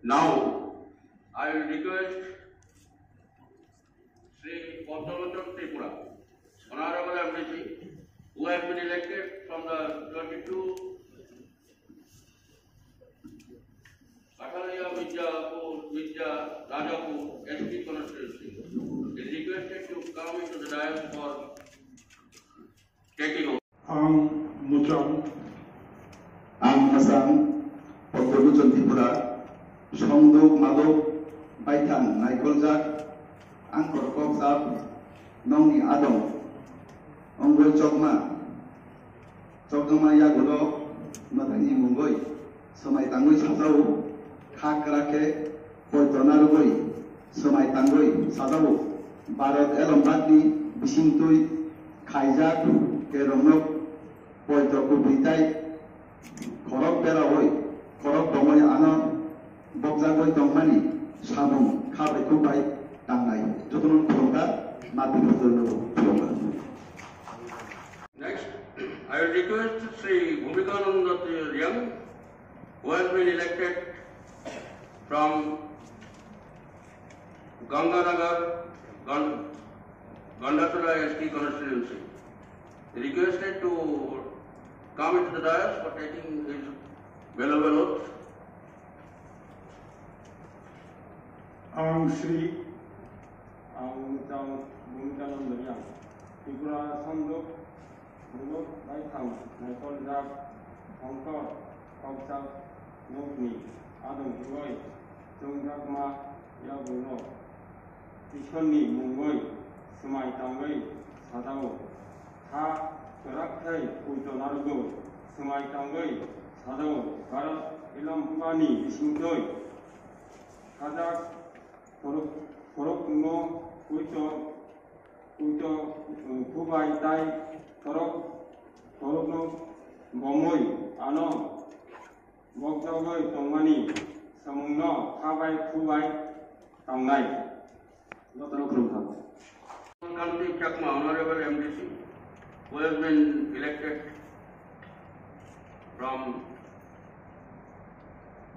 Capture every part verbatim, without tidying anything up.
Now, I will request Shri Padmalochon Tripura, Honorable M D C, who has been elected from the twenty-two Kathalia Mirzapur, Mirza Rajapur S T constituency, is requested to come into the dais for taking oath. Ang Muchang. Ang Masang, Padmalochon Tripura, Songduk Maduk, Baithang Naikoljak, Angkor Kokjak, Nokni Adong, Ongoi Chokma, Chokma Yagulo, Mwtaini Mungoi, Swmai Tangoi Sajao, Kha Kwrak Khe, Poito Narwgwi, Swmai Tangoi Sajao, Bharat Elombatni Bisingtwi, Khaijak, Keromnok, Poito kubui tai khorok berawi, khorok bomoi ano bokjagwi tongmani samung kha bai khuk bai tangnai. Jotono khulumkha, mati bujurno khulumkha. Next, I will request Shri Bhumikananda Reang, who has been elected from Ganganagar, Gan-, Gandachara S T constituency, requested to come into the dais for taking his valuable oath. Ang Sri, ang Mutang Bhumika Nandoriang, Tripura Sandok, Buluk Baithang Naikoljak Hongkor Kokjak Nokni Adong Hingoi Chongjakma Yagulo Iswrni Mungoi Swmai Tangoi Sajao. Kha Kwrak Khe Poito Narwgwi Swmai Tangoi Sajao. Bharat Elombatni Bisingtwi Khaijak Khorok-, khorokno poito, poito, uh, khubai tai khorok, khorokno bomoi ano bokjagwi tongmani samungno kha bai khubai tangnai. Jotono khulumkha. Kanti Chakma, Honorable M D C, who has been elected from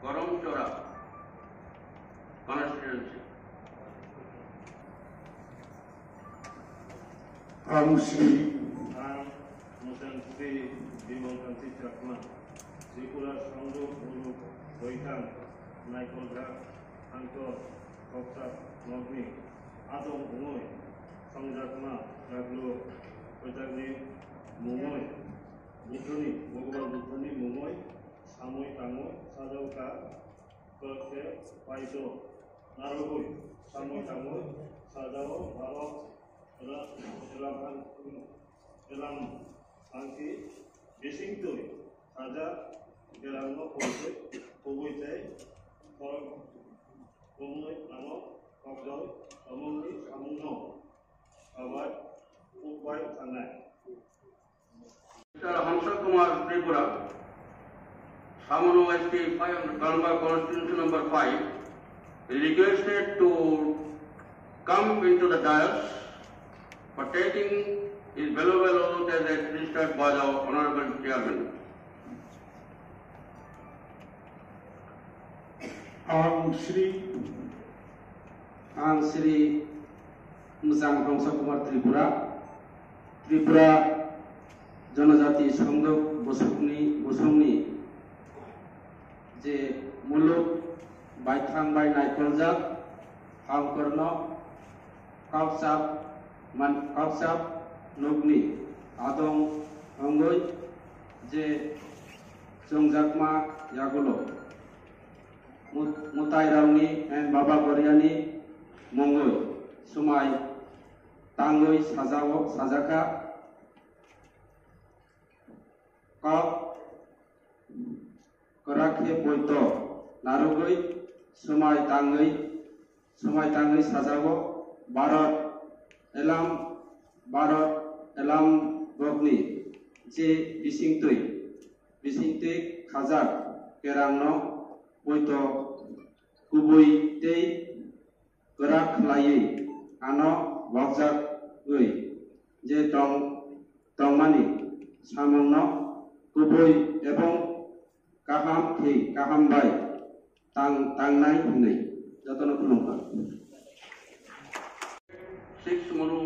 Garamchara constituency. Ang Sri. Ang Muchang Sri Bimal Kanti Chakma, Tripura Songduk Buluk Baithang Naikoljak Hongkor Kokjak Nokni Adong Hingoi Chongjakma Yagulo Kokjakni Mungoi Buddhoni, Bhagwan Buddhoni Mungoi Swmai Tangoi Sajao. Kha Kwrak Khe Poito Narwgwi Swmai Tangoi Sajao. Bharat Ra-, Ra-, Ra-, Elombatni Bisingtwi Khaijak Keromnok Poito kubui tai khorok bomoi ano bokjagwi tongmani samungno kha bai khuk bai tangnai. Mister Hamsa Kumar Tripura, Samono S T five hundred, Kalamba constituency number five, is requested to come into the dais for taking his valuable oath as a registered Bajao Honorable Chairman. Ang Sri. Ang Sri Mujang Hamsa Kumar Tripura, Tripura Jonojati Songdok Bosokni, Bosongni je muluk baithang bai naikoljak, hangkorno Kokjak man, Kokjak nokni adong wngwi je chongjakma yagulo mut-, mwtairokni and Baba Goriani mungwi swmai tangwi sajao, sajakha. Kok Kwrak khe poito narwgwi swmai tangwi, swmai tangwi sajago. Bharat elam, Bharat elambokni je bisingtwi, bisingtwi khajak kerangno poito kubui tei kwrak khlaiwi ano bokjagwi je tong, tongmani samungno kubui ebong kaham khe kaham bai tang, tangnai hwnwi jotono khulumkha. Six Mulu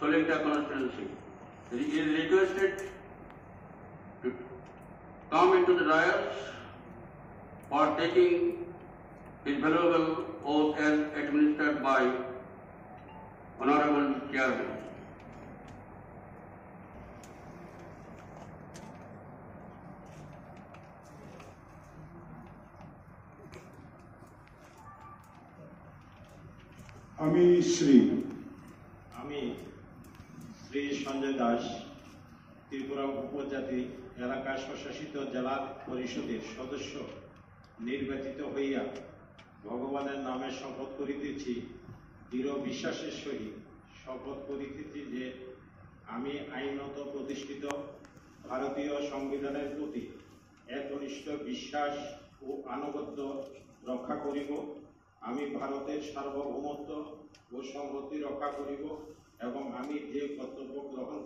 Solingta constituency. He is requested to come into the dais for taking his valuable oath as administered by Honorable Chairman. আমি শ্রী আমি শ্রী সঞ্জয় দাস, ত্রিপুরা উপজাতি এলাকা স্বশাসিত জেলা পরিষদের সদস্য নির্বাচিত হইয়া ভগবানের নামে শপথ করিতেছি, দৃঢ় বিশ্বাসের সহিত শপথ করিতেছি যে আমি আইনত প্রতিষ্ঠিত ভারতীয় সংবিধানের প্রতি একনিষ্ঠ বিশ্বাস ও আনুগত্য রক্ষা করিব। আমি ভারতের সার্বভৌমত্ব ও সংহতি রক্ষা করিব এবং আমি যে কর্তব্য গ্রহণ